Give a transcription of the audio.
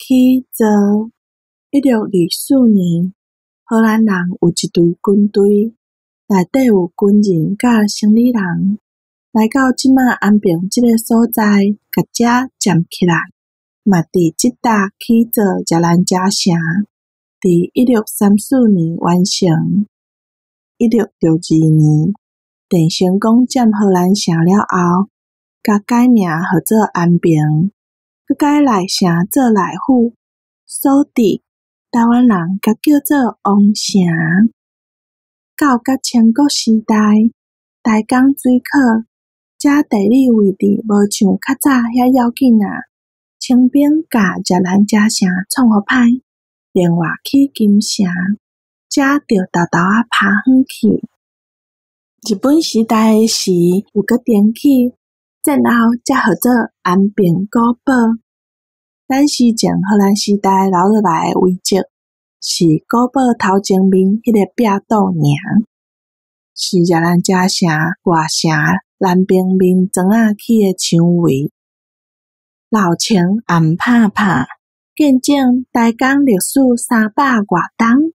起造。1624年，荷蘭人有一隊軍隊，內底有軍人佮生理人，來到這馬安平這个所在，共遮佔起來，嘛佇這搭起造熱蘭遮城。佇1634年完成。1662年，鄭成功佔荷蘭城了後，共改名號做安平，閣改內城做內府，所致台灣人共叫做王城。到甲清國時代，台江水口，遮地理位置無像較早遐要緊啊。清兵共熱蘭遮城創予歹，另外起金城，遮就沓沓仔拋遠去。日本時代的時有閣重起，戰後才號做安平古堡。咱先前荷蘭時代留落來的遺跡，是古堡頭前面彼个壁堵爾，是熱蘭遮城外城南邊面磚仔起的牆圍，老穿暗拍拍，見證台江歷史三百外冬。